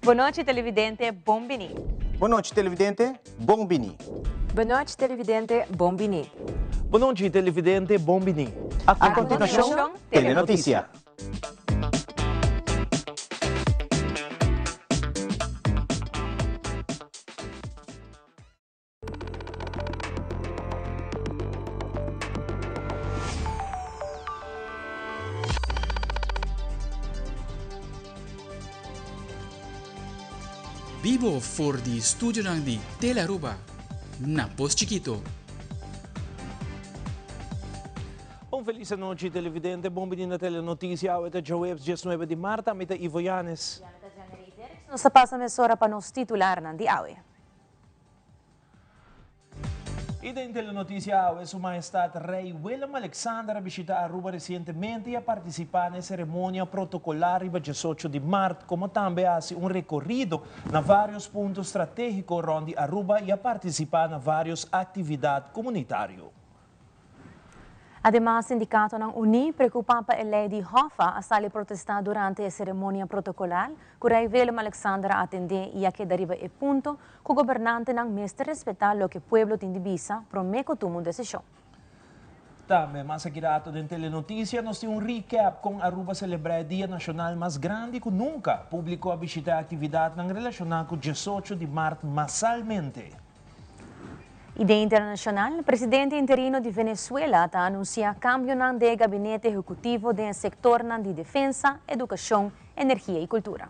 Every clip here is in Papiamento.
Bon nochi televidente, bon bini. Bon nochi televidente, bon bini. Bon nochi televidente, bon bini. Bon nochi televidente, bon bini. A continuacion, Telenoticia. Bibo for di studionan di Telearuba na Pos Chikito. Un felis anochi televidente, bon bini na Telenoticia, awe ta djaweps 19 di maart, ami ta Ivo Yanes. Y ami ta Janely Derks, nos ta pasa mesora pa nos titularnan di awe. Y den Telenoticia awe, Su Mahestad Rey Willem Alexander a bishita Aruba recientemente y a participa na e ceremonia protocolar riba 18 di maart, como tambe a haci un recorido na varios punto strategico rond di Aruba y a participa na varios actividad comunitario. Ademas, sindikatonan uní preokupá pa e lei di Hoffa a sali protestá durante e seremonia protokolar ku Rei Willem Alexander a atendé i a keda riba e punto ku gobernantenan mester respetá loke pueblo tin di bisa promé ku tuma un desishon. Tambe, mas aki rato den Telenoticia nos tin un recap kon Aruba a selebrá e dia nashonal mas grandi ku nunka. Públiko a bishitá e aktividatnan relashoná ku 18 di mart masalmente. I den internashonal, presidente interino di Venezuela ta anunsiá kambionan den e gabinete ehekutivo den e sektornan di defensa, edukashon, energia i kultura.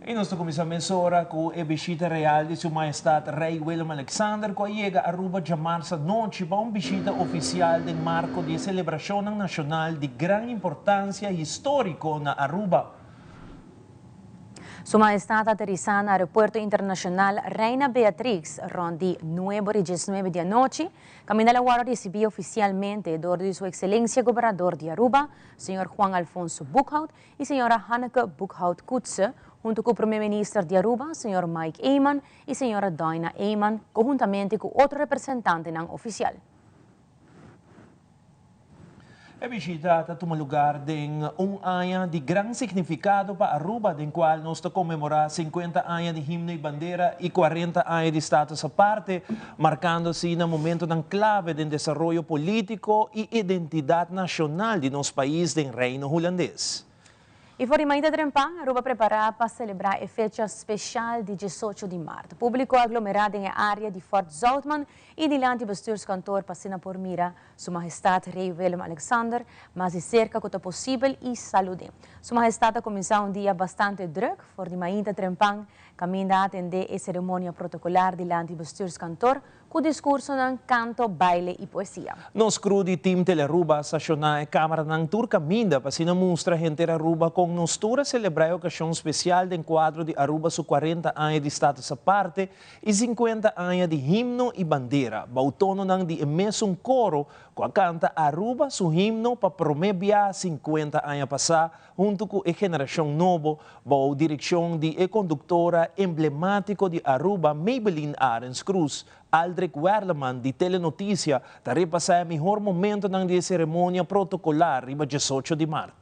I nos ta kuminsá mesora ku e bishita real di Su Mahestat Rei Willem Alexander ku a yega Aruba djamarsa nochi pa un bishita ofisial den marko di e selebrashonnan nashonal di gran importansia históriko na Aruba. Su Mahestat a aterisá na Aeropuerto Internashonal Reina Beatrix rònt di nuebe ora i diesnuebe di anochi, kaminda el a wòrdu risibí ofisialmente dor di Su Ekselensia Gobernador di Aruba, Señor Juan Alfonso Boekhoudt, y señora Hanneke Boekhout-Koetse, hunto cu Prome Minister di Aruba, señor Mike Eman y señora Doina Eman, conhuntamente cu otro representantenan oficial. E bishita ta tuma lugar den un aña di gran significado pa Aruba, den cual nos ta conmemora 50 aña di himno y bandera y 40 aña di status aparte, marcando asina momentonan clave den desaroyo politico y identidad nacional di nos pais den Reino Hulandes. Y for di mainta trempan, Aruba prepara pa celebra e fecha special di 18 di maart. Publico a aglomera den e area di Fort Zoutman y dilanti bestuurskantoor pa asina por mira Su Mahestad Rey Willem Alexander mas di cerca cu ta posibel y salude. Su Mahestad a cuminsa un dia bastante druk for di mainta trempan Caminda a atende e ceremonia protocolar dilanti bestuurskantoor cu discursonan, canto, baile y poesia. Nos crew di Team Telearuba a staciona e cameranan tur caminda pa asina mustra henter Aruba con nos tur a celebra e ocasion special den cuadro di Aruba su 40 aña di status aparte y 50 aña di himno y bandera, bou tononan di e mesun coro cu a canta Aruba su himno pa prome bia 50 aña pasa huntu ku e generashon nobo bou direkshon di e konduktora emblemátiko di Aruba Maybelline Arends Croes, Aldrich Werleman di Telenoticia ta repasá e mihor momentonan di e seremonia protokolar riba 18 di mart.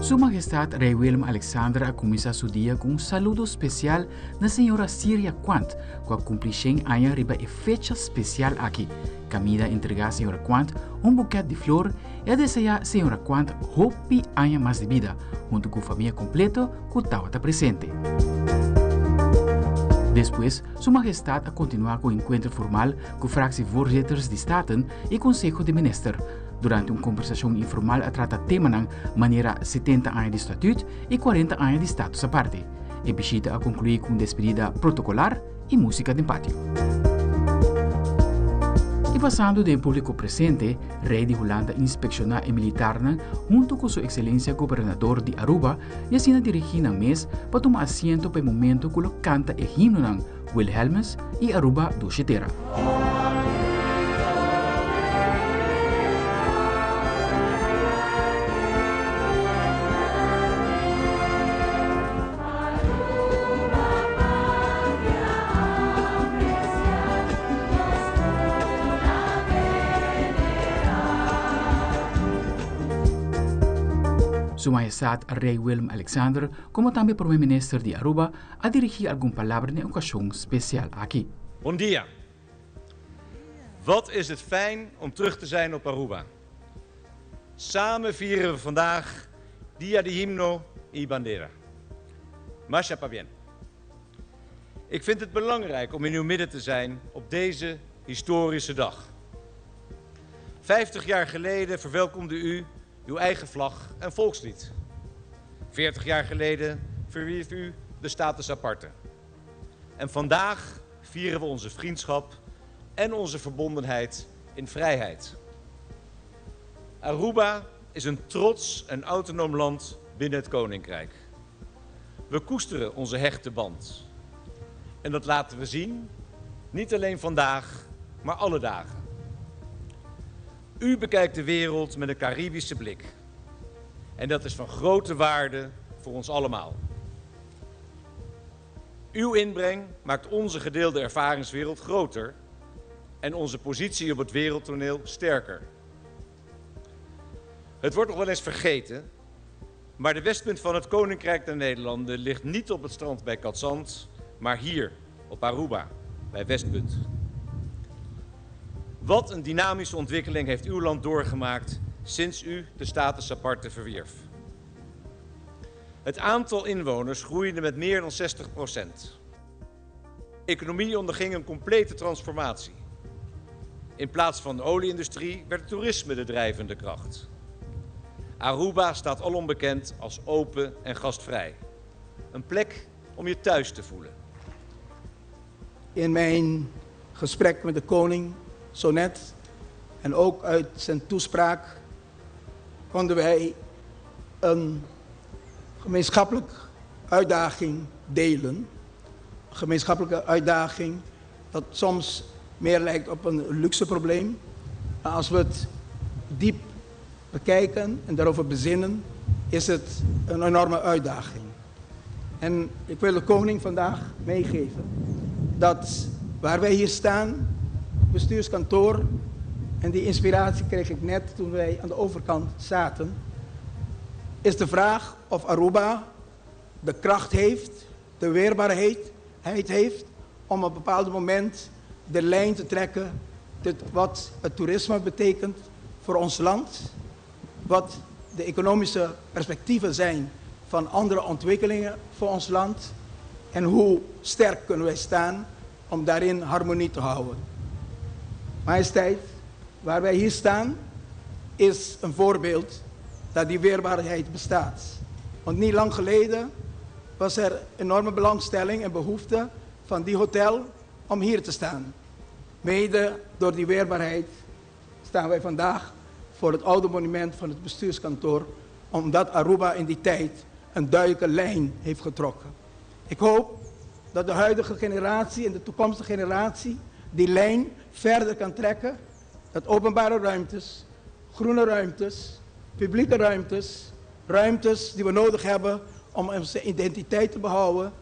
Su Mahestad Rey Willem Alexander a cuminsa su dia cu un saludo special na Señora Siria Quant, cu a cumpli shen aña riba e fecha special aki. Camida a entrega Señora Quant un buket di flor y a desea Señora Quant hopi aña mas di bida, hunto cu famia completo cu tawata presente. Despues, Su Mahestad a kontinuá ku enkuentro formal ku fractievoorzitters di Staten i Konseho di Minister. Durante un kombersashon informal a trata temanan manera 70 aña di Statuut i 40 aña di Status Aparte. E bishita a konkluí ku un despedida protokolar i músika den patio. I pasando den públiko presente, Rei di Hulanda inspekshoná e militarnan huntu ku Su Ekselensia Gobernador di Aruba i asina dirigí nan mes pa tuma asiento pa e momento ku lo kanta e himnonan Wilhelmus i Aruba Dushi Tera. Su Mahestad Rey Willem Alexander, como tambe Prome Minister di Aruba, a dirigi algun palabra na e ocasion special aki. Bon dia. Wat is het fijn om terug te zijn op Aruba. Samen vieren we vandaag Dia di Himno y Bandera. Masha pabien. Ik vind het belangrijk om in uw midden te zijn op deze historische dag. 50 jaar geleden verwelkomde u uw eigen vlag en volkslied. 40 jaar geleden verwierf u de status aparte. En vandaag vieren we onze vriendschap en onze verbondenheid in vrijheid. Aruba is een trots en autonoom land binnen het Koninkrijk. We koesteren onze hechte band. En dat laten we zien, niet alleen vandaag, maar alle dagen. U bekijkt de wereld met een Caribische blik. En dat is van grote waarde voor ons allemaal. Uw inbreng maakt onze gedeelde ervaringswereld groter en onze positie op het wereldtoneel sterker. Het wordt nog wel eens vergeten, maar de westpunt van het Koninkrijk der Nederlanden ligt niet op het strand bij Cadzand, maar hier op Aruba, bij Westpunt. Wat een dynamische ontwikkeling heeft uw land doorgemaakt sinds u de status aparte verwierf. Het aantal inwoners groeide met meer dan 60%. De economie onderging een complete transformatie. In plaats van de olie-industrie werd het toerisme de drijvende kracht. Aruba staat alom bekend als open en gastvrij. Een plek om je thuis te voelen. In mijn gesprek met de koning zo net en ook uit zijn toespraak konden wij een gemeenschappelijke uitdaging delen. Een gemeenschappelijke uitdaging dat soms meer lijkt op een luxe probleem. Maar als we het diep bekijken en daarover bezinnen, is het een enorme uitdaging. En ik wil de koning vandaag meegeven dat waar wij hier staan, bestuurskantoor, en die inspiratie kreeg ik net toen wij aan de overkant zaten, is de vraag of Aruba de kracht heeft, de weerbaarheid heeft om op een bepaald moment de lijn te trekken tot wat het toerisme betekent voor ons land, wat de economische perspectieven zijn van andere ontwikkelingen voor ons land en hoe sterk kunnen wij staan om daarin harmonie te houden. Majesteit, waar wij hier staan, is een voorbeeld dat die weerbaarheid bestaat. Want niet lang geleden was er enorme belangstelling en behoefte van die hotel om hier te staan. Mede door die weerbaarheid staan wij vandaag voor het oude monument van het bestuurskantoor, omdat Aruba in die tijd een duidelijke lijn heeft getrokken. Ik hoop dat de huidige generatie en de toekomstige generatie die lijn verder kan trekken. Dat openbare ruimtes, groene ruimtes, publieke ruimtes, ruimtes die we nodig hebben om onze identiteit te behouden,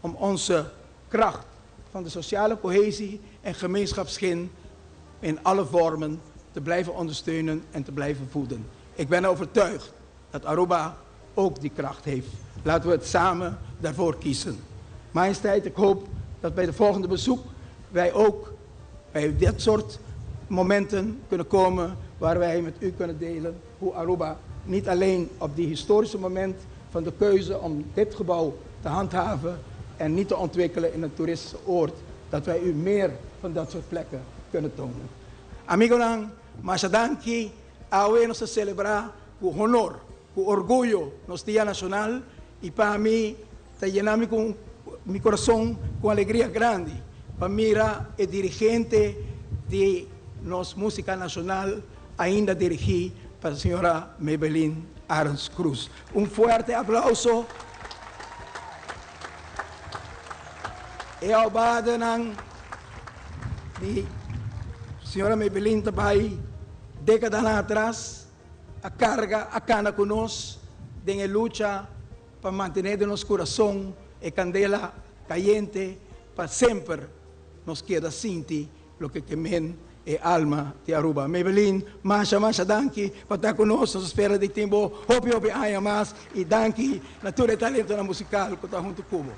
om onze kracht van de sociale cohesie en gemeenschapsgin in alle vormen te blijven ondersteunen en te blijven voeden. Ik ben overtuigd dat Aruba ook die kracht heeft. Laten we het samen daarvoor kiezen. Majesteit, ik hoop dat bij de volgende bezoek wij ook bij dit soort momenten kunnen komen waar wij met u kunnen delen hoe Aruba niet alleen op die historische moment van de keuze om dit gebouw te handhaven en niet te ontwikkelen in een toeristische oord, dat wij u meer van dat soort plekken kunnen tonen. Amigonan, masha danki, awe nos ta celebra cu honor, cu orguyo nos Dia Nacional y pa mi ta yena mi cu mi corazon cu alegria grandi pa mira e dirigente di nos musica nacional ainda dirigi pa señora Maybelline Arends Croes. Un fuerte aplauso. E aubadanan di señora Maybelline ta bay decadanan atras, a carga, a cana cu nos den e lucha pa mantene den nos curason e candela cayente pa semper nos keda sinti loke ke men e alma di Aruba. Maybelline, masha masha danki pa ta cu nos, nos ta spera di tin bo hopi hopi aña mas y danki na tur e talentonan musical cu ta hunto cu bo.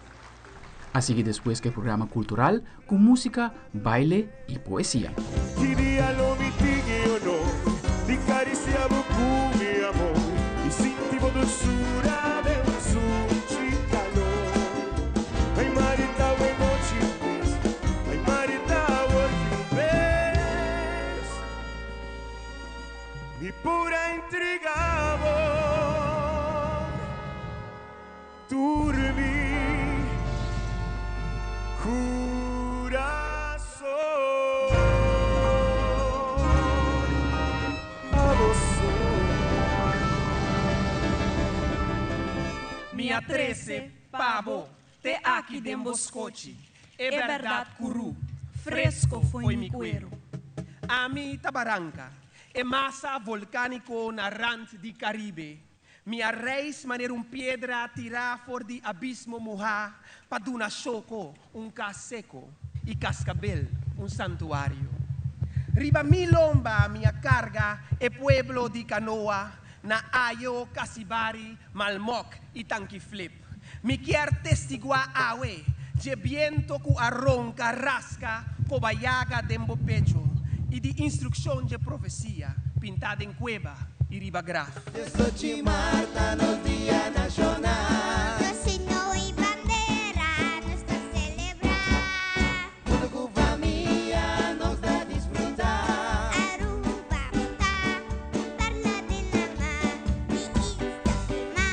A sigui despues cu e programa cultural cu musica, baile y poesia. Ki dia lo mi tin e honor di cariciá bo cu mi amor y sinti bo dulzura den un sunchi calor. Ay Marita awe nochi un bes, ay Marita awor ki un bes mi pura intriga bo. Tur mi kurason abo so. Mi a trese pa bo te aki den bo skochi e bèrdat kurú, fresko fo'i mi kueru. Ami ta baranka, e masa volkániko na rant di Karibe. Mi a reis manera un piedra tirá for di abismo muhá pa duna shoko un kas seko i kaskabel un santuario. Riba mi lomba mi a karga e pueblo di kanoa na Ayo, Kasibari, Malmok i Tankiflip. Mi kier testiguá awe dje biento ku a ronka raska kobayaga den bo pecho i di instrukshon dje profesia pintá den kueba i riba graf. Diesochi marta nos dia nashonal. Nos himno i bandera nos ta selebrá. Huntu ku famia nos ta disfrutá. Aruba bo ta perla di lama, mi isla stimá,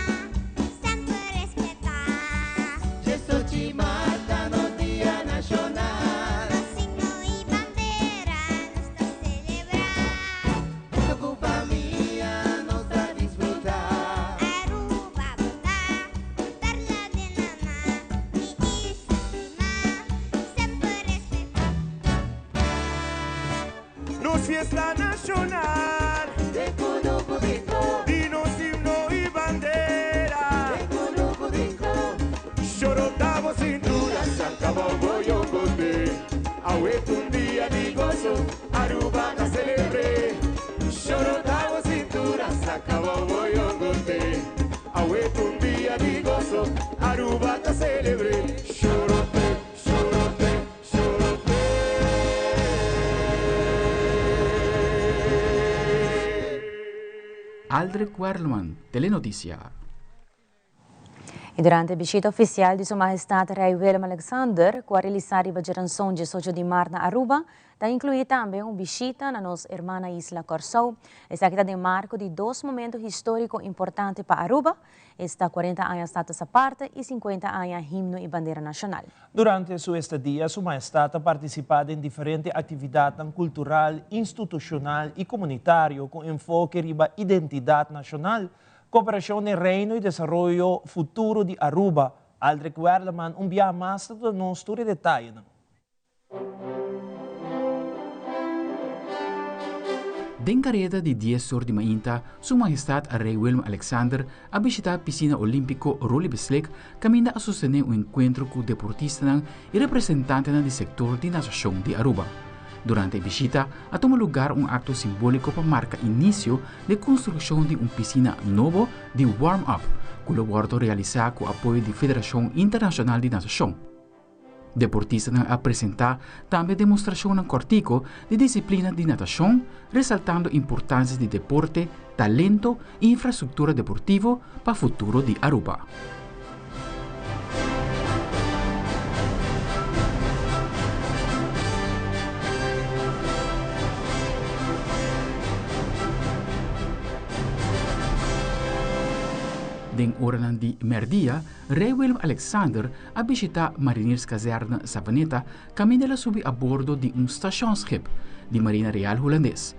semper respetá. Diesochi marta nos dia nashonal. Nos himno i bandera nos ta selebrá. Huntu ku famia nos ta disfrutá. Aruba bo ta perla di lama, mi isla stimá, semper respetá. Nos fiesta nashonal. Den kunuku di kò. Di nos himno i bandera. Den kunuku di kò. Shorota bo sintura, sanka bo boyongote. Awe t'un dia di goso, Aruba ta selebr'é. Shorota bo sintura, saka bo boyongote. Awe t'un dia di goso, Aruba ta selebr'é. Shorote, shorote, shorote. Aldrich Werleman, Telenoticia. Y durante e bishita oficial di Su Mahestad Rey Willem Alexander, cu a realisa riba djeranson 18 di maart na Aruba, ta inclui tambe un bishita na nos hermana isla Corsou. Esaki ta den marco di dos momento historico importante pa Aruba, esta 40 aña Status Aparte y 50 aña Himno y Bandera Nacional. Durante su estadia, Su Mahestad a participa den diferente actividadnan cultural, institucional y comunitario cu enfoke riba identidad nacional, cooperacion den Reino y desaroyo futuro di Aruba. Aldrich Werleman un biaha mas ta duna nos tur e detayenan. Den kareda di dies or di mainta, Su Mahestad Rei Willem Alexander a bishita Pisina Olimpico Roly Beslik kaminda a sostené un enkuentro ku deportistanan i representantenan di sektor di natashon di Aruba. Durante e bishita a tuma lugar un akto simbóliko pa marka inisio di e konstrukshon di un pisina nobo di warm-up ku lo wòrdu realisá ku apoyo di Federashon Internashonal di Natashon. Deportistanan a presentá tambe demostrashonnan kòrtiku di disiplina di natashon, resaltando importansia di deporte, talento i infrastruktura deportivo pa futuro di Aruba. Den oranan di merdia, Rei Willem Alexander a bishita Marinierskazerne Savaneta kaminda el a subi a bordo di un stationsschip di Marina Real Hulandes.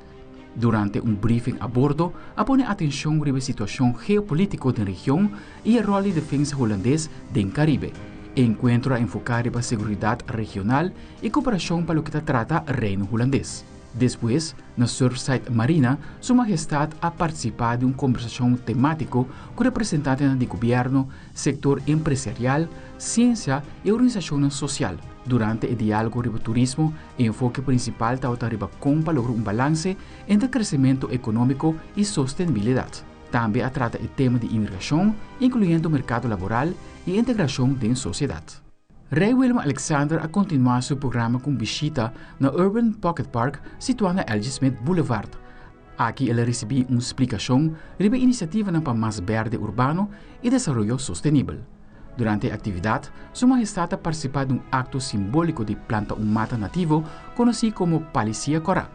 Durante un briefing a bordo a pone atenshon riba e situashon geopolítiko den region i e ròl di defensa hulandes den Karibe. E enkuentro a enfoká riba seguridat regional i koperashon pa loke ta trata Reino Hulandes. Despues, na Surfside Marina, Su Mahestat a partisipá di un kombersashon temátiko ku representantenan di gobièrnu, sektor empresarial, siensia i organisashonnan sosial. Durante e diálogo riba turismo, e enfoke prinsipal tabata riba kon pa logra un balanse entre kresementu ekonómiko i sostenibilidat. Tambe a trata e tema di imigrashon, inkluyendo merkado laboral i integrashon den sosiedat. Rei Willem Alexander a kontinuá su programa ku un bishita na Urban Pocket Park situá na LG. Smith Boulevard. Aki el a risibí un splikashon riba e inisiativanan pa mas bèrdè urbano i desaroyo sostenibel. Durante e aktividat, Su Mahestat a partisipá den un akto simbóliko di planta un mata nativo konosí komo Palisia Kòrá,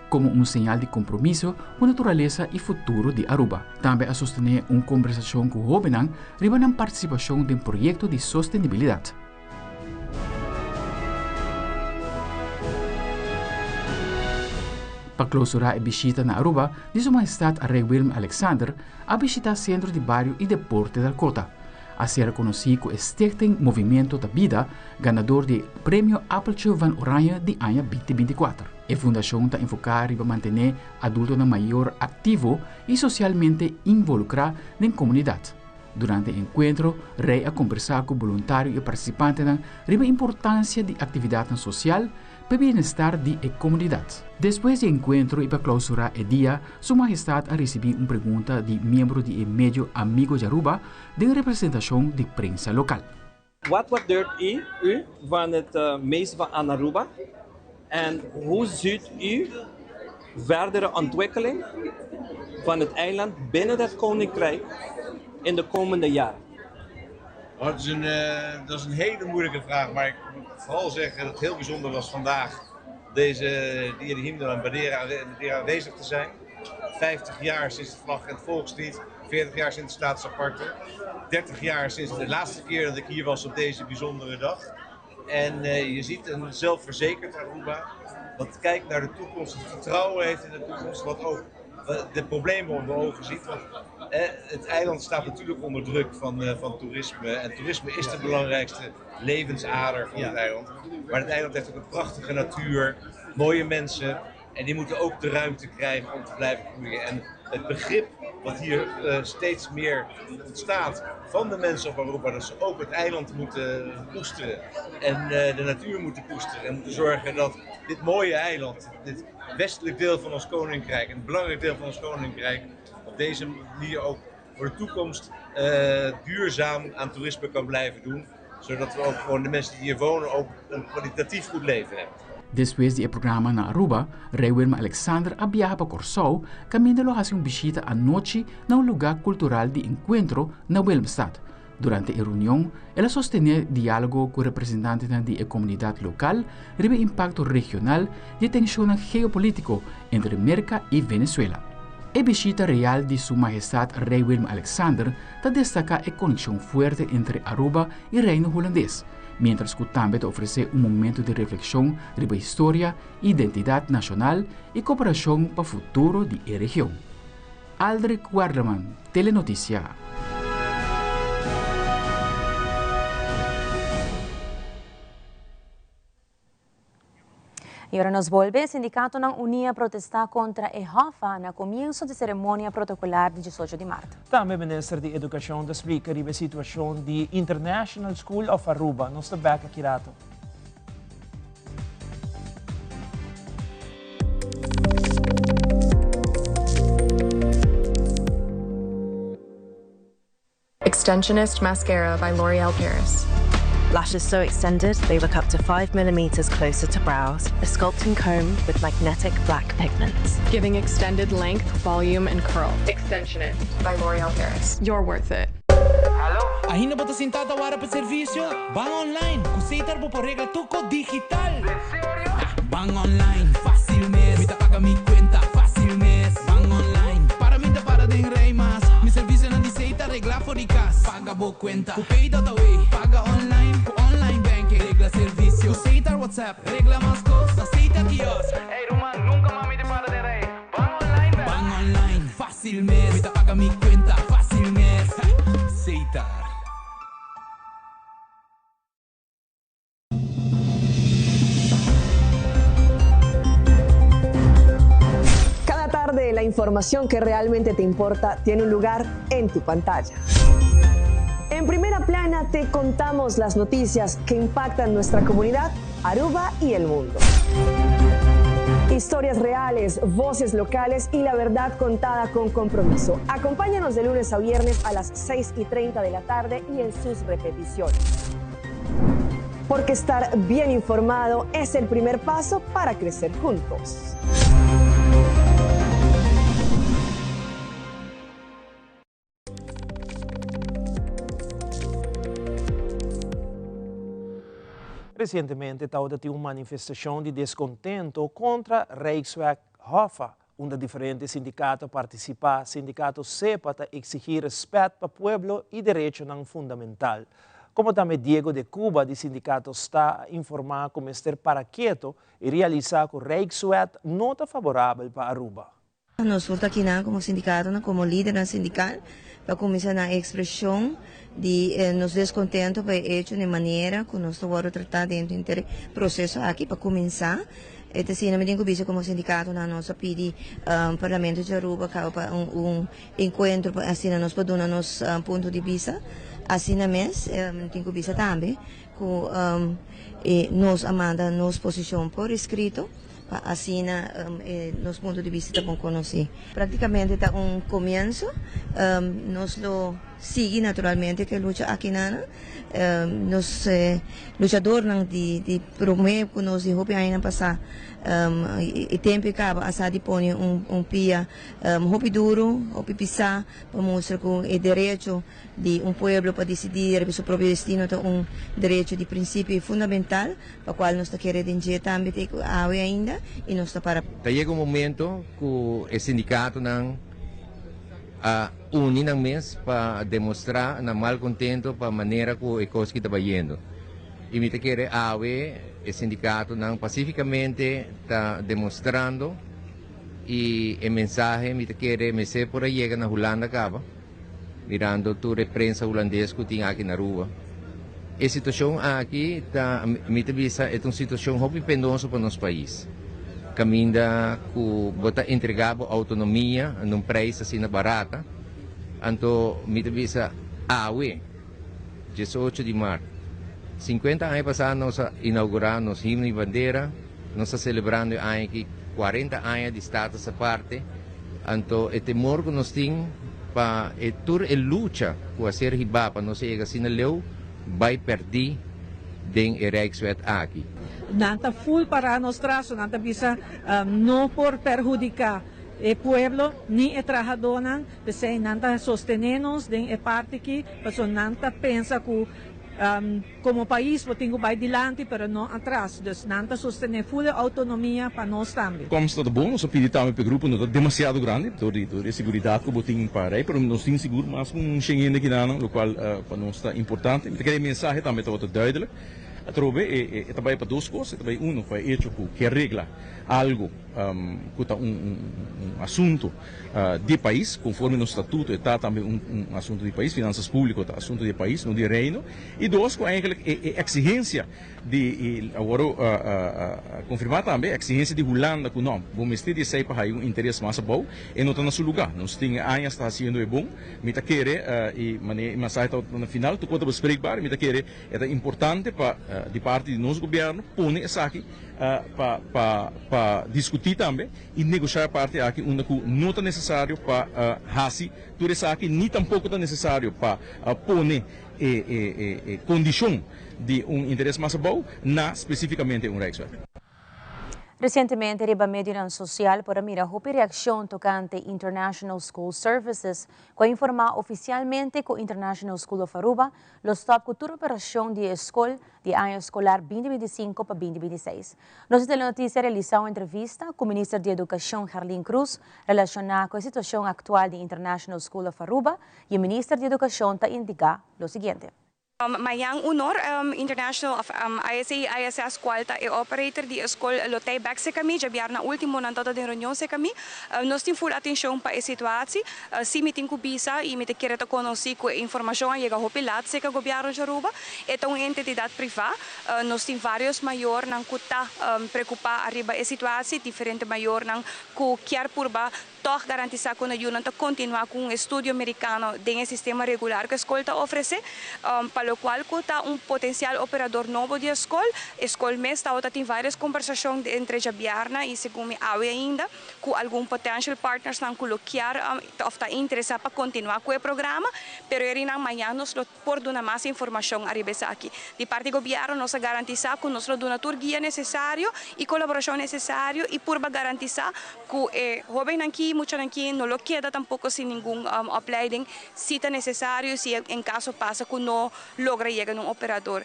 komo un señal di kompromiso ku naturalesa i futuro di Aruba. Tambe a sostené un kombersashon ku hóbennan riba nan partisipashon den proyekto di sostenibilidat. Pa klousurá e bishita na Aruba di Su Mahestat Rei Willem Alexander a bishitá Sentro di Bario i Deporte Dakota. A ser konosí ku e Stichting Movimiento ta Bida, ganador di e Premio Appeltje van Oranje di aña 2024. E fundashon ta enfoká riba mantené adultonan mayor aktivo i sosialmente involukrá den komunidat. Durante e enkuentro, Rei a kombersá ku boluntario i partisipantenan riba importansia di aktividatnan sosial pa e bienestar di e komunidat. Despues di e enkuentro i pa klousurá e dia, Su Mahestat a risibí un pregunta di miembro di e medio Amigo di Aruba den representashon di prensa lokal. Wat waardeert u u van het meest van aan Aruba en hoe ziet u verdere ontwikkeling van het eiland binnen het Koninkrijk in de komende jaren? Oh, dat, is een, uh, dat is een hele moeilijke vraag, maar ik moet vooral zeggen dat het heel bijzonder was vandaag deze Dia de Himno en Bandera aanwezig te zijn. 50 jaar sinds de vlag en het volkslied, 40 jaar sinds de Staats aparte, 30 jaar sinds de laatste keer dat ik hier was op deze bijzondere dag. En uh, je ziet een zelfverzekerd Aruba, wat kijkt naar de toekomst, het vertrouwen heeft in de toekomst, wat ook de problemen onder ogen ziet. Want eh, het eiland staat natuurlijk onder druk van, uh, van toerisme. En toerisme is de belangrijkste levensader van het eiland. Maar het eiland heeft ook een prachtige natuur, mooie mensen. En die moeten ook de ruimte krijgen om te blijven groeien. En het begrip wat hier uh, steeds meer ontstaat van de mensen op Aruba, dat ze ook het eiland moeten koesteren en uh, de natuur moeten koesteren. En moeten zorgen dat dit mooie eiland, dit westelijk deel van ons koninkrijk, een belangrijk deel van ons koninkrijk, op deze manier ook voor de toekomst uh, duurzaam aan toerisme kan blijven doen. Zodat we ook gewoon de mensen die hier wonen ook een kwalitatief goed leven hebben. Despues di e programa na Aruba, Rei Willem Alexander a biaha pa Kòrsou kaminda lo hasi un bishita anochi na un lugá kultural di enkuentro na Willemstad. Durante e reunion, el a sostené diálogo ku representantenan di e komunidat lokal riba e impakto regional di e tenshonnan geopolítiko entre Merka i Venezuela. E bishita real di Su Mahestat Rei Willem Alexander ta destaká e konekshon fuerte entre Aruba i Reino Hulandes, miéntras ku tambe ta ofresé un momento di reflekshon riba historia, identidat nashonal i koperashon pa futuro di e region. Aldrich Werleman, Telenoticia. Y ora nos bolbe, sindicatonan uni a protesta contra e Hoffa na comienso di ceremonia protocolar di 18 di maart. Tambe Minister di Educacion ta splica riba e situacion di International School of Aruba. Nos ta bek aki rato. Extensionist Mascara by L'Oreal Paris. Lashes so extended, they look up to 5 millimeters closer to brows. A sculpting comb with magnetic black pigments. Giving extended length, volume, and curl. Extensionist by L'Oreal Paris. You're worth it. Ainda bo ta sintá ta wara pa servisio? Ban online! Ku Setar bo por regla tur kos digital! Ban online, fásil mes! Mi ta paga mi kuenta, fásil mes! Ban online, para mi ta para den rei mas! Mi servisionan di Setar reglá for di kas! bo cuenta. Cu Pay.awe, paga online, cu online banking, regla servicio. Cu Setar WhatsApp, regla mas cos na Setar kiosk. Ey ruman, nunca mas mi ta para den rij. Ban online bel. Ban online, facil mes. Mi ta paga mi cuenta, facil mes. Setar. Cada tarde la información que realmente te importa tiene un lugar en tu pantalla. En primera plana te contamos las noticias que impactan nuestra comunidad, Aruba y el mundo. Historias reales, voces locales y la verdad contada con compromiso. Acompáñanos de lunes a viernes a las 6 y 30 de la tarde y en sus repeticiones. Porque estar bien informado es el primer paso para crecer juntos. Recientemente tabata tin un manifestacion di descontento contra Rijksweg Hoffa, unda diferente sindicato a participa. Sindicato SEPA ta exigi respet pa pueblo y derechonan fundamental. Como tambe Diego de Cuba di sindicato sta a informa cu mester para keto y realisa cu Rijkswet no ta favorabel pa Aruba. Nos tur ta akinan komo sindikatonan, komo lidernan sindikal pa kuminsá na ekspreshon di nos deskontento pa e echo na e manera ku nos ta wòrdu tratá dentro henter e proseso aki. Pa kuminsá, e ta asina mi tin ku bisa komo sindikatonan nos a pidi Parlamento di Aruba kaba pa un enkuentro pa asina nos por duna nos punto di bista. Asina mes mi tin ku bisa tambe ku nos a manda nos posishon por eskrito. Pa asina nos punto di bista ta bon konosí. Práktikamente ta un komienso. Nos lo sigui naturalmente ku e lucha akinan. Nos luchadornan di promé ku nos di hopi añanan pasá e tempu e kaba a sa di pone un pia hopi duru, hopi pisá pa mustra ku e derecho di un pueblo pa disidí riba su propio destino ta un derecho di prinsipio i fundamental pa kual nos ta kere den dje tambe te ku awe ainda i nos ta para. Ta yega un momento ku e sindikatonan a uni nan mes pa demostrá nan malkontento pa manera ku e kos ki ta bayendo. I mi ta kere awe e sindikatonan pasifikamente ta demostrando i e mensahe mi ta kere mester por a yega na Hulanda kaba. Mirando tur e prensa hulandes ku tin aki na Aruba. E situashon aki ta, mi ta bisa, e ta un situashon hopi penoso pa nos pais. Kaminda ku bo ta entrega bo outonomia na un preis asina barata. Anto mi ta bisa awe, diesocho di mart, sinkuenta aña pasá nos a inaugurá nos himno i bandera, nos ta selebrando e aña aki kuarenta aña di status aparte. Anto e temor ku nos tin pa e tur e lucha ku a ser hibá pa nos a yega asina leu bai pèrdí den e Rijkswet aki. Nan ta full pará nos tras, so nan ta bisa no por perhudiká e pueblo ni e trahadónan, p'esei nan ta sostené nos den e parti aki, pasobra nan ta pensa ku Como pais bo tin cu bay dilanti pero no atras, dus nan ta sostene full e autonomia pa nos tambe. Komst ta bon, nos a pidi tambe pa e grupo no ta demasiado grandi dor di dor di e seguridat ku bo tin pa rei, pero nos tin sigur mas ku un shen hende kinanan, lokual pa nos ta importante. Mi ta kere e mensahe tambe tabata duidelijk. Atrobe e ta bai pa dos kos, e ta bai uno pa e echo ku ke regla algu ku ta un asunto di e pais, konforme nos statuto e ta tambe un asunto di pais, finansas públiko ta asunto di e pais, no di e reino. I dos, ku eigenlijk e eksigensia di, i awor a konfirmá tambe, e eksigensia di Hulanda ku no, bo mester di esei pa haña un interes mas abou, e no ta na su lugá. Nos tin e añas ta hasiendo e bon, mi ta kere, i manera e mensahe tabata na final, tur kos ta bespreekbaar, mi ta kere e ta importante pa di parti di nos gobièrnu pone esaki pa pa pa diskutí tambe i negoshá e parti aki unda ku no ta nesesario pa hasi tur esaki ni tampoko ta nesesario pa pone e e e kondishon di un interes mas abou na spesifikamente un Rijkswet. Recientemente riba medionan social por a mira hopi reaccion tocante International School Services cu a informa oficialmente cu International School of Aruba lo stop cu tur operacion di e scol di aña escolar 2025 pa 2026. Nos Telenoticia a realisa un entrevista cu Minister di Educacion Gerlin Croes relaciona cu e situacion actual di International School of Aruba y e Minister di Educacion ta indica lo siguiente. Mañan unor, International of ISA y ISS cual ta e operator di e scol lo tey bek seca mi. Djabièrnè ultimo nan tabata den reunion seca mi. Nos tin full atencion pa e situatie. Si mi tin cu bisa y mi ta kere ta conoci cu e informacion a yega hopi laat seca Gobierno di Aruba. E ta un entidad priva. Nos tin varios mayornan cu ta preocupa ariba e situatie, diferente mayornan cu kier purba Tòg garantisá ku no yunan ta kontinuá ku un estudio merikano den e sistema regular ku e skol ta ofresé, pa lokual ku ta un potensial operador nobo di e skol. E skol mes tabata tin vários kombersashon entre djabièrnè i segun mi awe ainda ku algun potential partnersnan ku lo kier òf ta interesá pa kontinuá ku e programa, pero e rinan mañan nos lo por duna mas informashon ariba esaki. Di parti gobièrnu nos a garantisá ku nos lo duna tur guia nesesario i kolaborashon nesesario i purba garantisá ku e hóbennan ki, muchanan ki no lo keda tampoko sin ningun opleiding si ta nesesario i si en kaso pasa ku no logra yega na un operador.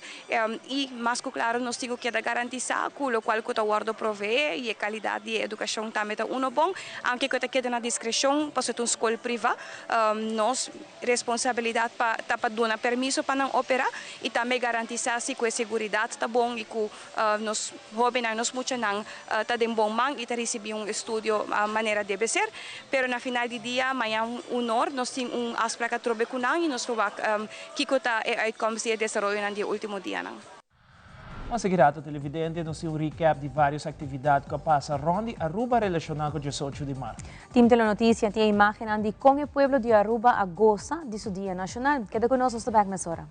I mas ku klaro nos tin ku keda garantisá ku lokual ku ta wòrdu proveé i e kalidat di e edukashon tambe ta uno bon, aunke ku e ta keda na diskreshon pasobra ta un skol privá. Nos. Responsabilidat pa ta pa duna permiso pa nan opera y tambe garantisa si cu e seguridad ta bon y cu nos hobennan, nos muchanan ta den bon man y ta ricibi un estudio manera debe ser. Pero na final di dia, mañan unor nos tin un afspraak atrobe cu nan y nos lo wak kico ta e uitkomst di e desaroyonan di e ultimo dianan. Mas aki rato televidente nos tin un recap di varios actividad cu a pasa rond di Aruba relaciona cu 18 di maart. Team Telenoticia tin e imagennan di con e pueblo di Aruba a goza di su dia nacional. Keda cu nos, nos ta bek mesora.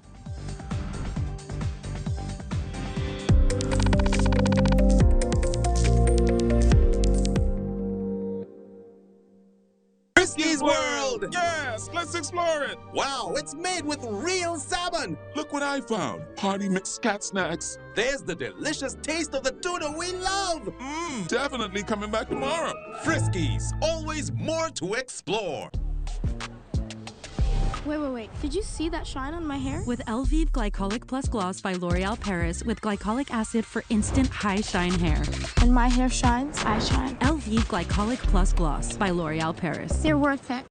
Friskies World! Yes, let's explore it! Wow, it's made with real salmon! Look what I found! Party mix cat snacks. There's the delicious taste of the tuna we love! Mmm, definitely coming back tomorrow. Friskies, always more to explore. Wait, wait, wait. Did you see that shine on my hair? With Elvive Glycolic Plus Gloss by L'Oreal Paris with glycolic acid for instant high shine hair. When my hair shines, I shine. Elvive Glycolic Plus Gloss by L'Oreal Paris. They're worth it.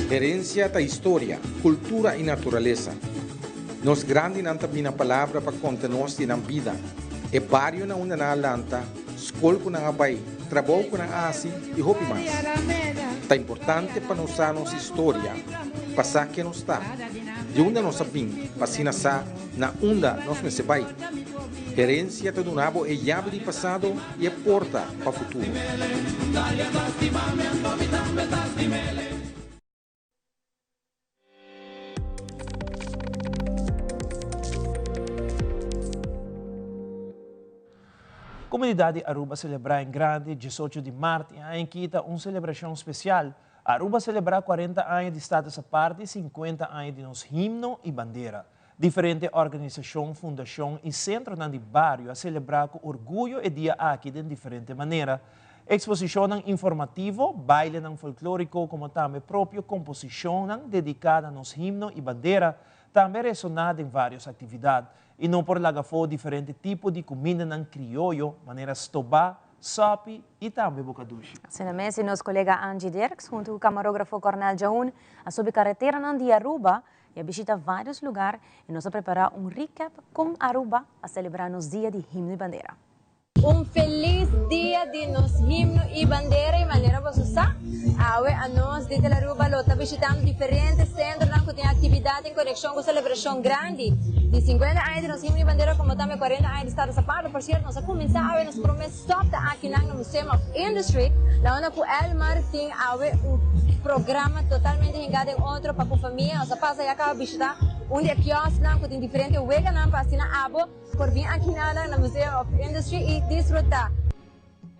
Herencia ta historia, cultura y naturalesa. Nos grandinan ta bina palabra pa conta nos di nan bida, e bario na unda nan a lanta, skol ku nan a bai, trabou ku nan a hasi i hopi mas. Ta importante pa nos sa nos historia, pa sa ken nos ta, di unda nos a bin, pa asina sa na unda nos mester bai. Herensia ta duna bo e yabi di pasado i e porta pa futuro. Comunidad di Aruba celebra en grande 18 di maart y aña aki ta un celebracion special. Aruba celebra 40 aña di status aparte y 50 aña di nos himno y bandera. Diferente organisacion, fundacion y centronan di bario a celebra cu orguyo e dia aki den diferente manera. Exposicionnan informativo, bailenan folklorico como tambe propio composicionnan dedica na nos himno y bandera tambe a resona den varios actividad. Y no por laga afo diferente tipo di cumindanan crioyo manera stoba, sopi y tambe bocadushi. Asina mes y nos colega Angie Dirks hunto cu camarografo Cornel Jaun a subi carreteranan di Aruba y a bishita varios lugar y nos a prepara un recap con Aruba a celebra nos dia di himno y bandera. Un felis dia di nos himno y bandera y manera boso sa, awe anos di Telaruba lo ta bishitando diferente centronan cu tin actividad en conexion cu celebracion grandi. Di 50 aña di nos himno y bandera como tambe 40 aña di Status Aparte. Por cierto, nos a cuminsa awe nos prome stop ta akinan na Museum of Industry, na unda cu Elmar tin awe un programa totalmente hinga den otro pa cu famia. Nos a pasa ya caba bishita un di e kiosknan cu tin diferente weganan pa asina abo por bin akinan na Museum of Industry y disfruta.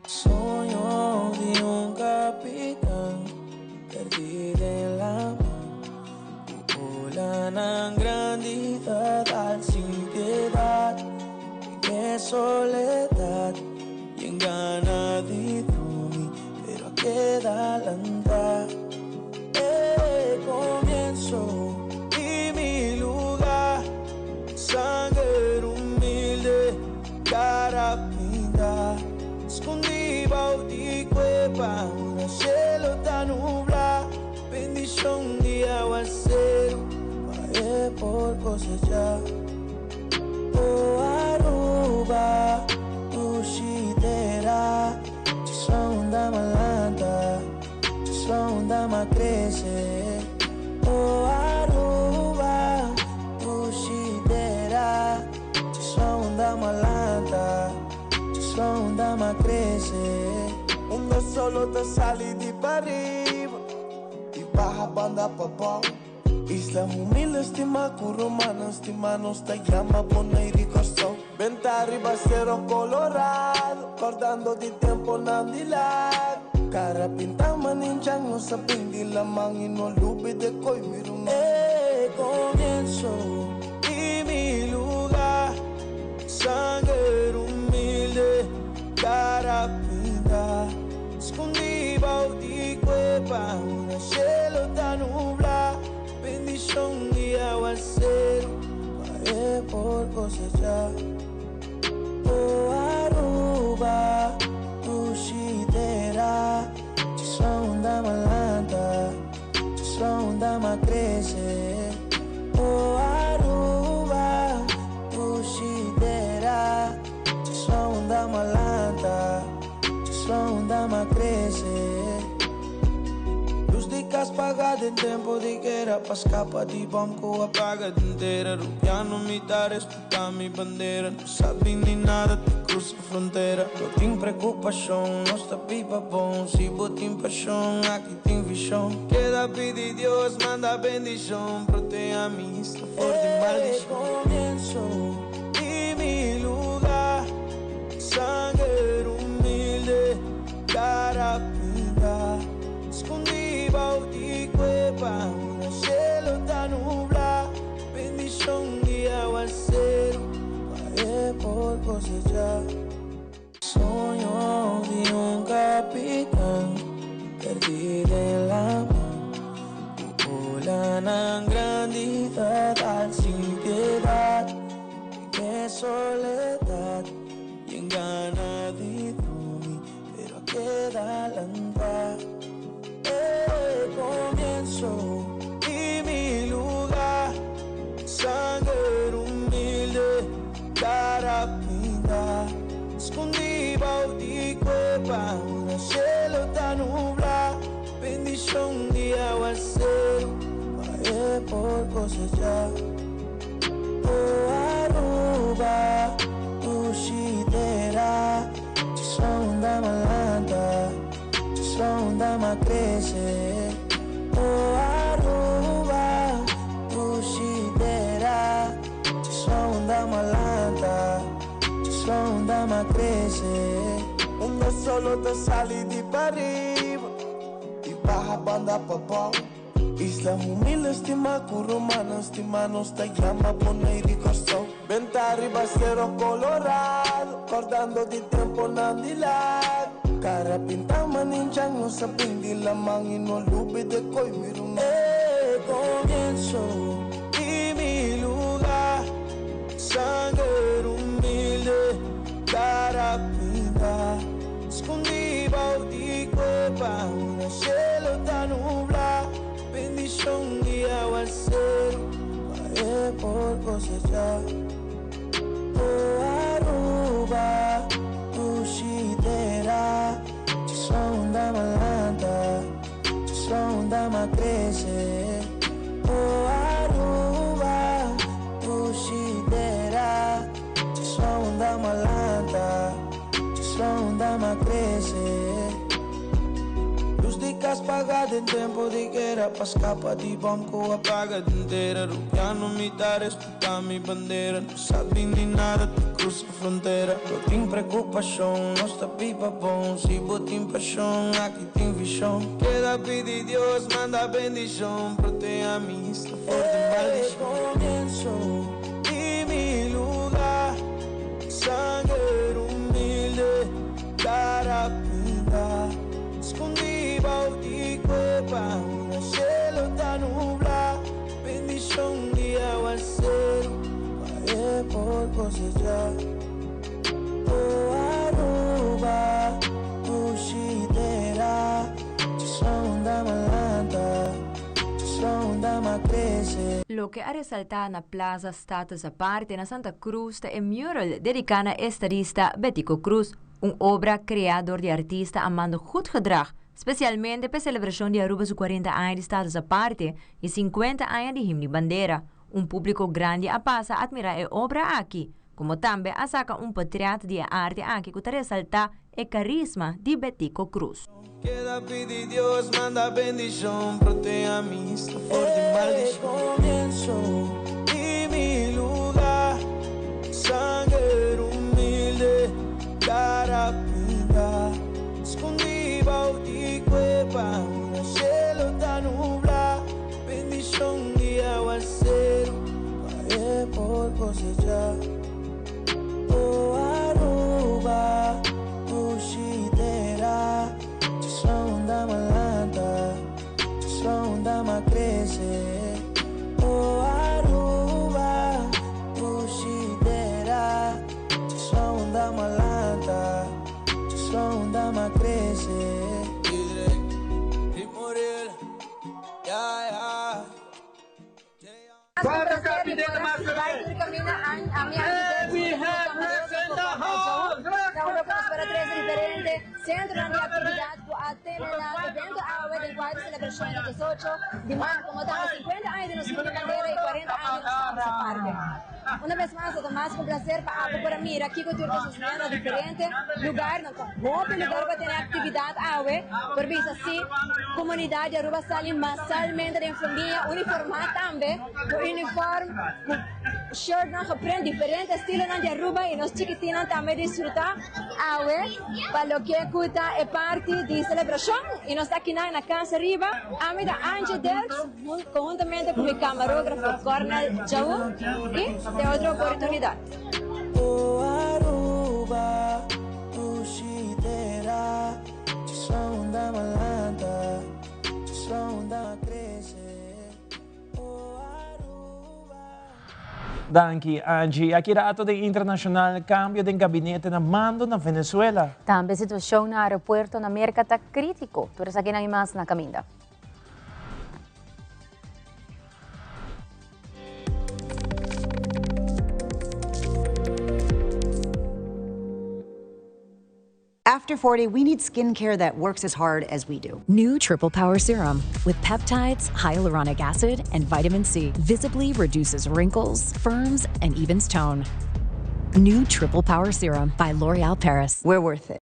Soño di un capitán perdí den laman Ku olanan grandi ta dal sin piedad Den e soledad Yen gana di drumi pero a keda lanta E comienzo di mi lugar Sanger humilde Cara pinta Scondi bou di cueva Ora cielo ta nubla Bendicion di aguacero Pa e por cosecha Oh Aruba Dushi tera Djis unda m'a lanta Djis unda m'a crece Oh Aruba Dushi tera Djis unda m'a lanta Djis unda m'a crece. Unda solo ta sali di pariba Y baha banda pabou. Isla humilde stima cu rumannan stima nos ta yama Bonaire y Corsou. Benta riba Cero Colorado cordando di temponan di lago. Cara pinta maninchang nos a bin di laman y no lubida coy mi ruman. E comienzo di mi lugar Sanger humilde Cara pinta Scondi bou di cueva Ora cielo ta nubla Bendicion di aguacero Pa e por cosecha Oh Aruba Dushi tera Djis unda m'a lanta Djis unda m'a crece Oh Aruba Dushi tera Djis unda m'a lanta Djis unda m'a crece Luz di cas paga den tempo di guera Pa scapa di bom cu a paga den tera Rubiano mi ta respeta mi bandera No sabi ni nada ta cruza frontera No tin preocupacion, nos ta biba bon Si bo tin pasion, aki tin vision Keda pidi Dios, manda bendicion Proteha mi isla for di maldicion E comienzo di mi lugar Sanger humilde Cara pinta Scondi bou di cueva Ora cielo ta nubla Bendicion di aguacero Pa e por cosecha Soño di un capitan Perdi den laman Cu olanan grandi ta dal sin piedad Den e soledad Yen gana di drumi Pero a keda lanta E comienzo di mi lugar Sanger humilde Cara pinta Scondi bou di cueva Ora cielo ta nubla Bendicion di aguacero Pa e por cosecha Oh Aruba Dushi tera Djis unda m'a lanta Djis unda m'a crece Oh Aruba Dushi tera Djis unda m'a lanta Djis unda m'a crece Unda solo ta sali di pariba Y baha banda pabou Isla humilde stima cu rumannan stima nos ta yama Bonaire y Corsou Benta riba Cero Colorado Cordando di temponan di lago Cara pinta maninchang nos a bin di laman y no lubida coy mi ruman. E comienzo di mi lugar Sanger humilde Cara pinta Scondi bou di cueva Ora cielo ta nubla Bendicion di aguacero Pa e por cosecha Oh Aruba Dushi tera Djis unda m'a lanta Djis unda m'a crece Oh Aruba. Den tempo di guera pa scapa di bom cu a paga den tera. Rubiano mi ta respeta mi bandera. No sabi ni nada ta cruza frontera. No tin preocupacion, nos ta biba bon. Si bo tin pasion, aki tin vision. Keda pidi Dios, manda bendicion. Proteha mi isla for di maldicion. Comienzo di mi lugar. Sanger humilde, cara pinta. Scondi bou di cueva, ora cielo ta nubla. Bendicion di aguacero, pa e por cosecha. Oh Aruba, dushi tera, djis unda m'a lanta, djis unda m'a crece. Loke a resaltá na Plaza Status Aparte na Santa Cruz ta e mural dediká na estadista Betico Croes, un obra kreá dor di artista Amando Goedgedrag, spesialmente p'e selebrashon di Aruba su kuarenta aña di Status Aparte i sinkuenta aña di Himno i Bandera. Un públiko grandi a pasa atmirá e obra aki, komo tambe a saka un potrèt di e arte aki ku ta resaltá e karisma di Betico Croes. Keda pidi Dios manda bendicion proteha mi isla for di maldicion. Comienzo di mi lugar sanger humilde cara pinta scondi bou di cueva ora cielo ta nubla bendicion di aguacero pa e por cosecha. Oh Aruba, dushi tera, djis unda m'a lanta, djis unda m'a crece. Oh Aruba, dushi tera, djis unda m'a lanta, djis unda m'a crece. Ritmo real, ya ya. Para capitán We have in the house! Diferente centro di actividad cu a tene na evento awe den cuadro celebracion di 18 di maart como ta 50 aña di nos Himno Bandera y 40 aña di nos Status Aparte. Una bes mas, ta mas cu un placer pa abo por a mira kico tur ta sucediendo na diferente lugarnan. Ta hopi lugar pa tene actividad awe. Por bisa si comunidad di Aruba sali masalmente den famia, uniforma tambe, cu uniform, cu shirtnan geprint, diferente estilonan di Aruba y nos chikitinnan tambe disfruta awe pa loke cu ta e parti di celebracion. Y nos ta akinan na Cas Ariba. Ami ta Angie Dirks conhuntamente cu mi camarografo Cornel Jaú y te otro oportunidad. Oh Aruba, dushi tera, djis unda m'a lanta, djis unda m'a crece. Oh Aruba. Danki Angie. Aki rato den internacional cambio den gabinete na mando na Venezuela. Tambe situacion na aeropuerto na Merca ta critico. Tur esakinan y mas na caminda. After 40, we need skincare that works as hard as we do. New Triple Power Serum with peptides, hyaluronic acid, and vitamin C visibly reduces wrinkles, firms, and evens tone. New Triple Power Serum by L'Oreal Paris. We're worth it.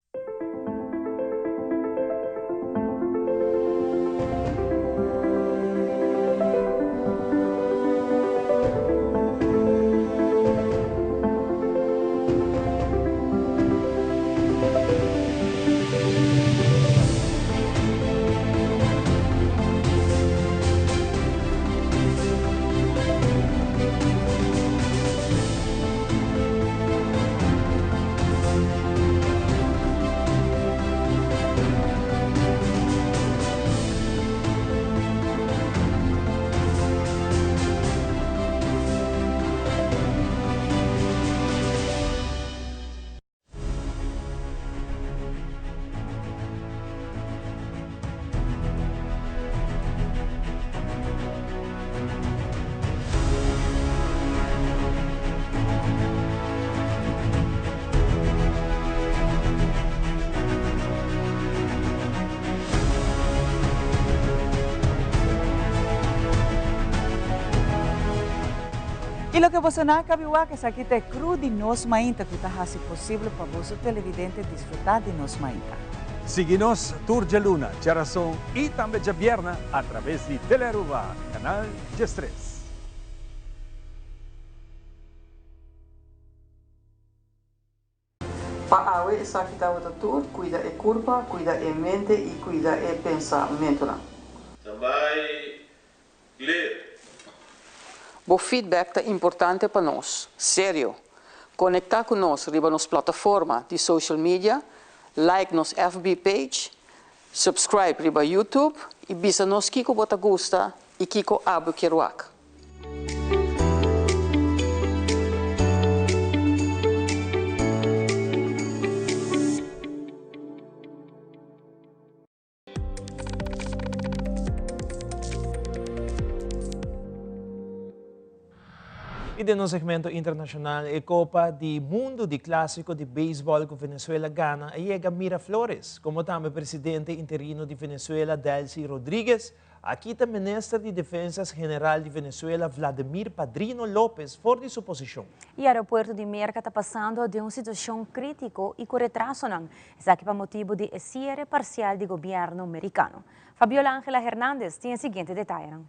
Y loke boso nan a cabi wak esaki ta e crew di Nos Mainta cu ta haci posibel pa boso televidente disfruta di Nos Mainta. Sigui nos tur djaluna, djarason i tambe djabierna atraves di Telearuba, Kanal 13. Pa awe esaki tabata tur, cuida e curpa, cuida e mente y cuida e pensamentonan. Standby, clear. Bo feedback ta importante pa nos. Serio! Conecta cu nos riba nos plataforma di social media, like nos FB page, subscribe riba YouTube y bisa nos kico bo ta gusta y kico abo kier wak. Y den nos segmento internacional, e Copa di Mundo di Clásico di Beisbol cu Venezuela gana a yega Miraflores, como tambe presidente interino di Venezuela Delcy Rodríguez A kita minister di Defensa General di Venezuela Vladimir Padrino López for di su posicion. E aeropuerto di Merca ta pasando den un situacion critico y cu retrasonan, esaki pa motibo di e cierre parcial di gobierno Mericano. Fabiola Angela Hernandez tin e siguiente detayenan.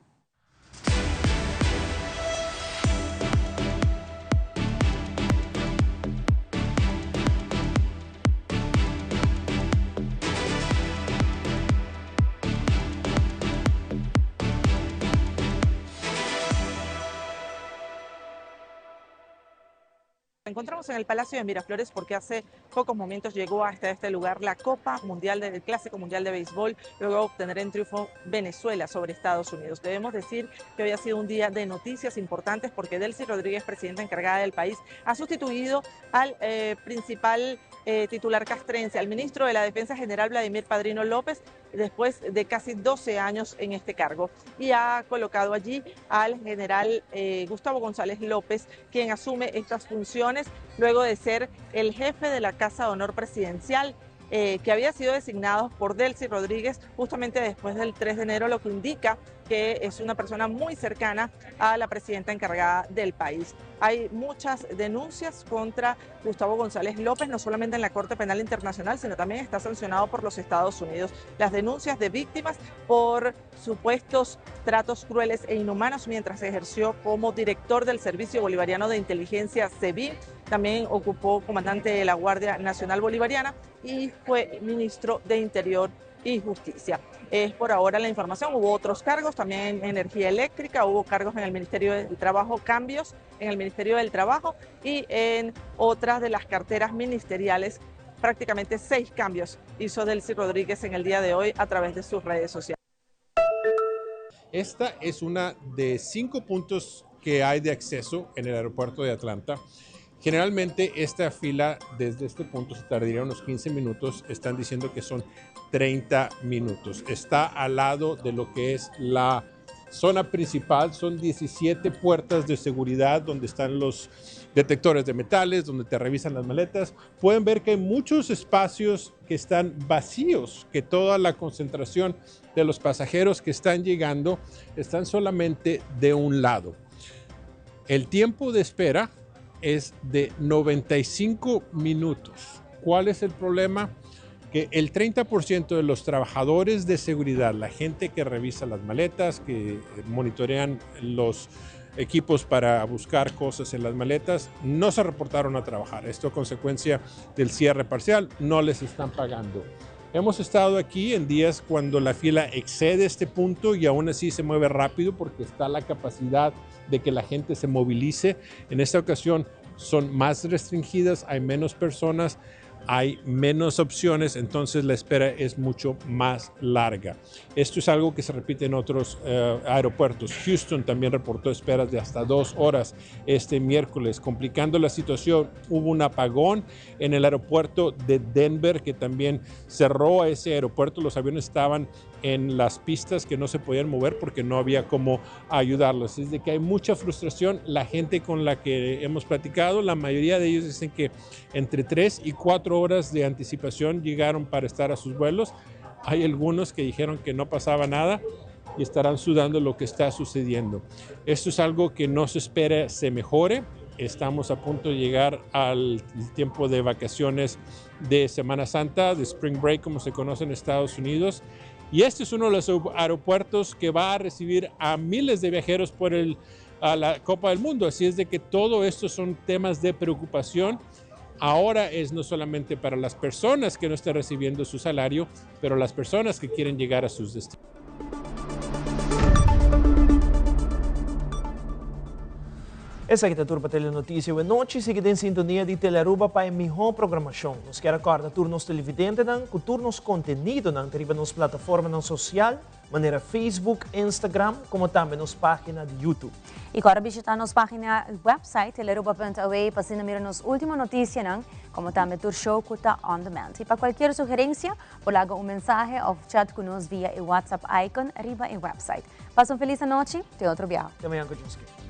Encontramos en el Palacio de Miraflores porque hace pocos momentos llegó hasta este lugar la Copa Mundial del Clásico Mundial de Béisbol, luego de obtener en triunfo Venezuela sobre Estados Unidos. Debemos decir que hoy ha sido un día de noticias importantes porque Delcy Rodríguez, presidenta encargada del país, ha sustituido al eh, principal eh, titular castrense, al ministro de la Defensa General Vladimir Padrino López, después de casi 12 años en este cargo. Y ha colocado allí al general eh, Gustavo González López, quien asume estas funciones luego de ser el jefe de la Casa de Honor Presidencial. Eh, que había sido designado por Delcy Rodríguez justamente después del 3 de enero, lo que indica que es una persona muy cercana a la presidenta encargada del país. Hay muchas denuncias contra Gustavo González López, no solamente en la Corte Penal Internacional, sino también está sancionado por los Estados Unidos. Las denuncias de víctimas por supuestos tratos crueles e inhumanos mientras ejerció como director del Servicio Bolivariano de Inteligencia, SEBIN. También ocupó comandante de la Guardia Nacional Bolivariana y fue ministro de Interior y Justicia. Es por ahora la información. Hubo otros cargos también en energía eléctrica, hubo cargos en el Ministerio del Trabajo, cambios en el Ministerio del Trabajo y en otras de las carteras ministeriales. Prácticamente seis cambios hizo Delcy Rodríguez en el día de hoy a través de sus redes sociales. Esta es una de cinco puntos que hay de acceso en el aeropuerto de Atlanta. Generalmente esta fila desde este punto se tardaría unos 15 minutos. Están diciendo que son 30 minutos. Está al lado de lo que es la zona principal. Son 17 puertas de seguridad donde están los detectores de metales, donde te revisan las maletas. Pueden ver que hay muchos espacios que están vacíos, que toda la concentración de los pasajeros que están llegando están solamente de un lado. El tiempo de espera es de 95 minutos. ¿Cuál es el problema? Que el 30% de los trabajadores de seguridad, la gente que revisa las maletas, que monitorean los equipos para buscar cosas en las maletas, no se reportaron a trabajar. Esto a consecuencia del cierre parcial, no les están pagando. Hemos estado aquí en días cuando la fila excede este punto y aún así se mueve rápido porque está la capacidad de que la gente se movilice. En esta ocasión son más restringidas, hay menos personas, hay menos opciones, entonces la espera es mucho más larga. Esto es algo que se repite en otros eh, aeropuertos. Houston también reportó esperas de hasta dos horas este miércoles, complicando la situación. Hubo un apagón en el aeropuerto de Denver que también cerró ese aeropuerto. Los aviones estaban en las pistas que no se podían mover porque no había cómo ayudarlos. Es de que hay mucha frustración. La gente con la que hemos platicado, la mayoría de ellos dicen que entre 3 y 4 horas de anticipación llegaron para estar a sus vuelos. Hay algunos que dijeron que no pasaba nada y estarán sudando lo que está sucediendo. Esto es algo que no se espera se mejore. Estamos a punto de llegar al tiempo de vacaciones de Semana Santa, de Spring Break, como se conoce en Estados Unidos. Y este es uno de los aeropuertos que va a recibir a miles de viajeros por el, a la Copa del Mundo. Así es de que todo esto son temas de preocupación. Ahora es no solamente para las personas que no están recibiendo su salario, pero las personas que quieren llegar a sus destinos. Esaki ta tur pa Telenoticia awe nochi. Sigui den sintonia di Telearuba pa e miho programacion. Nos kier a corda tur nos televidentenan cu tur nos contenidonan ta riba nos plataformanan social manera Facebook, Instagram como tambe nos pagina di YouTube. Y corda bishita nos pagina website telearuba.awe pa asina mira nos ultimo noticianan como tambe tur show cu ta on demand. Y pa cualkier sugerencia por laga un mensahe of chat cu nos via e WhatsApp icon riba e website. Pasa un feliz anochi, te otro biaha. Te mañan cu Dios kier.